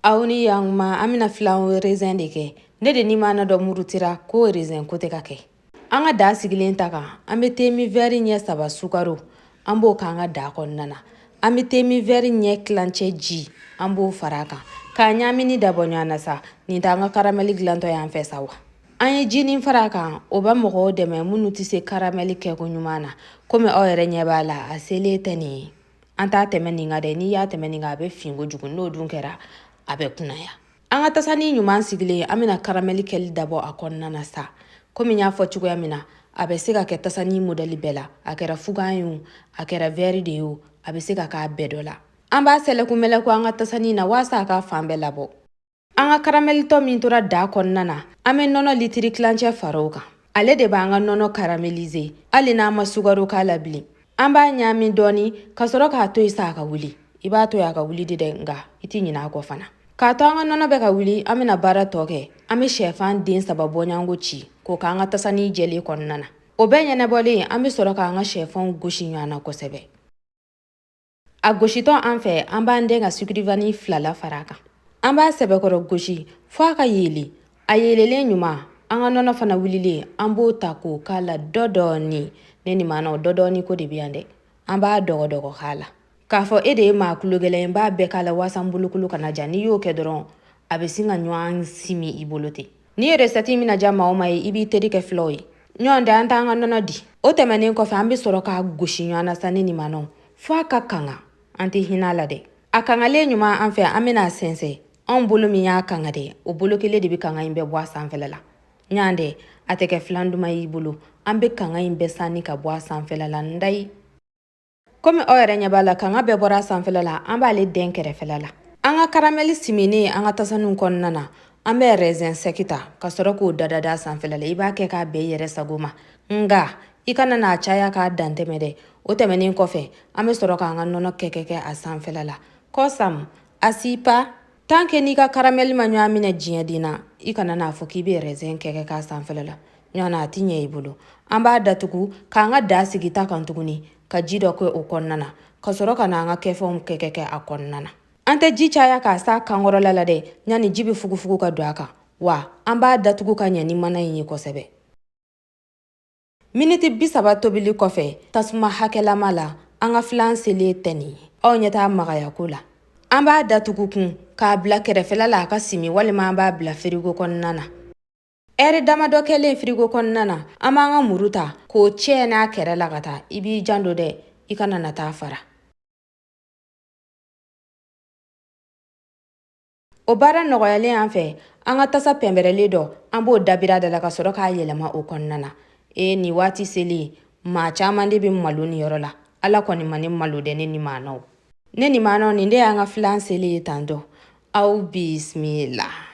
Aw ni yakuma, an bɛna flan raisin de kɛ. Ne de ni maana dɔ murutira ko raisin ko tɛ ka kɛ. An ka daa sigilen ta kan, an bɛ temin vɛri ɲɛ 3 sukaro, an b'o k'an ka daa kɔnɔna na. An bɛ temin vɛri ɲɛ tilancɛ ji, an b'o fara a kan k'a ɲaamini dabɔ ɲɔgɔn na sa. Nin t'an ka karamɛli dilantɔ y'an fɛ sa wa? An ye jinin fara a kan, o bɛ mɔgɔw dɛmɛ minnu tɛ se karamɛli kɛko ɲuman na. Komi aw yɛrɛ ɲɛ b'a la, a selen tɛ nin ye. An t'a tɛmɛ nin kan dɛ. N'i y'a tɛmɛ nin kan, a bɛ fin kojugu. N'o dun kɛra, a bɛ kunnaya. An ka tasani ɲuman sigilen, an bɛna karamɛli kɛli dabɔ a kɔnɔna na sa. Komi n y'a fɔ cogoya min na, a bɛ se ka kɛ tasani modɛli bɛɛ la. A kɛra fugan ye o, a kɛra vɛri de ye o, a bɛ se ka k'a bɛɛ dɔ la. An b'a sɛlɛku mɛlɛku an ka tasani na waasa a ka fan bɛɛ labɔ. An ka karamɛlitɔ min tora daa kɔnɔna na, an bɛ nɔnɔ litiri tilancɛ fara o kan. Ale de b'an ka nɔnɔ karamelize hali n'an ma sukaro k'a la bilen. An b'a ɲaami dɔɔni ka sɔrɔ k'a to yen sa a ka wuli. I b'a to yen a ka wuli de dɛ, nka i tɛ ɲinɛ a kɔ fana. K'a to an ka nɔnɔ bɛ ka wuli, an bɛna baara tɔ kɛ. An bɛ shɛfan den 3 bɔɲɔgɔnko ci k'o k'an ka tasani jɛlen kɔnɔna na. O bɛɛ ɲɛnabɔlen, an bɛ sɔrɔ k'an ka shɛfanw gosi ɲɔgɔn na kosɛbɛ. A gositɔ an fɛ, an b'an den ka sukiri vani 2 la fara a kan. An b'a sɛbɛkɔrɔ gosi fo a ka yeele. A yeelelen ɲuman, an ka nɔnɔ fana wulilen, an b'o ta k'o k'a la dɔ dɔɔni. Ne ni maana, o dɔ dɔɔni ko de bɛ yan dɛ. An b'a dɔgɔdɔgɔ k'a la. K'a fɔ e de ye maa tulogɛlɛn ye, n b'a bɛɛ k'a la waasa n bolokolo kana ja. N'i y'o kɛ dɔrɔn, a bɛ sin ka ɲɔgɔn simi i bolo ten. Ni ye recette bɛna diya maa o maa ye, i b'i teri kɛ filaw ye. Ɲɔgɔn tɛ, an t'an ka nɔnɔ di. O tɛmɛnen kɔfɛ, an bɛ sɔrɔ k'a gosi ɲɔgɔn na sa, ne ni maanaw, fo a ka kanga. An tɛ hinɛ a la dɛ. A kangalen ɲuman, an fɛ, an bɛna a sɛnsɛn. Anw bolo min y'a kanga dɛ, o bolo kelen de bɛ kanga in bɛɛ bɔ a sanfɛla la. Ɲɔgɔn tɛ, a tɛ kɛ filan duman y'i bolo. An bɛ kanga in bɛɛ sanni ka bɔ a sanfɛla la n dayi. Komi aw yɛrɛ ɲɛ b'a la, kanga bɛɛ bɔra a sanfɛla la, an b'ale dɛn kɛrɛfɛla la. An ka karamɛli siminen an ka tasaniw kɔnɔna na, an bɛ raisin sec ta ka sɔrɔ k'o dadada a sanfɛla la. I b'a kɛ k'a bɛn i yɛrɛ sago ma, nka i kana n'a caya k'a dantɛmɛ dɛ. O tɛmɛnen kɔfɛ, an bɛ sɔrɔ k'an ka nɔnɔ kɛ kɛ a sanfɛla la. Kɔsam asipa tant que n'i ka karamɛli ma ɲɔgɔn minɛ diɲɛ den na, i kana n'a fɔ k'i bɛ raisin kɛ k'a sanfɛla la. Ɲɔgɔn na, a ti ɲɛ i bolo. An b'a datugu k'an ka daa sigi ta kan tuguni, ka ji dɔ kɛ o kɔnɔna na, ka sɔrɔ ka n'an ka kɛfɛnw kɛ kɛ a kɔnɔna na. An tɛ ji caya k'a s'a kankɔrɔla la dɛ, yanni ji bɛ fugufugu ka don a kan. Wa an b'a datugu ka ɲɛ ni mana in ye kosɛbɛ. Miniti 30 tobili kɔfɛ tasuma hakɛlama la, an ka filan selen tɛ nin ye. Aw ɲɛ t'a magaya ko la. An b'a datugu kun k'a bila kɛrɛfɛla la a ka simi, walima an b'a bila firigo kɔnɔna na. Ɛri damadɔ kɛlen firigo kɔnɔna na, an b'an ka muru ta k'o cɛ n'a kɛrɛ la ka taa. I b'i janto dɛ, i kana na taa fara. O baara nɔgɔyalen an fɛ, an ka tasa pɛnpɛrɛlen dɔ, an b'o dabira da la ka sɔrɔ k'a yɛlɛma o kɔnɔna na. Ee, nin waati selen, maa caman de bɛ malo nin yɔrɔ la. Ala kɔni ma ne malo dɛ, ne ni maanaw. Ne ni maanaw, nin de y'an ka filan selen ye tantɔ. Aw bisimila.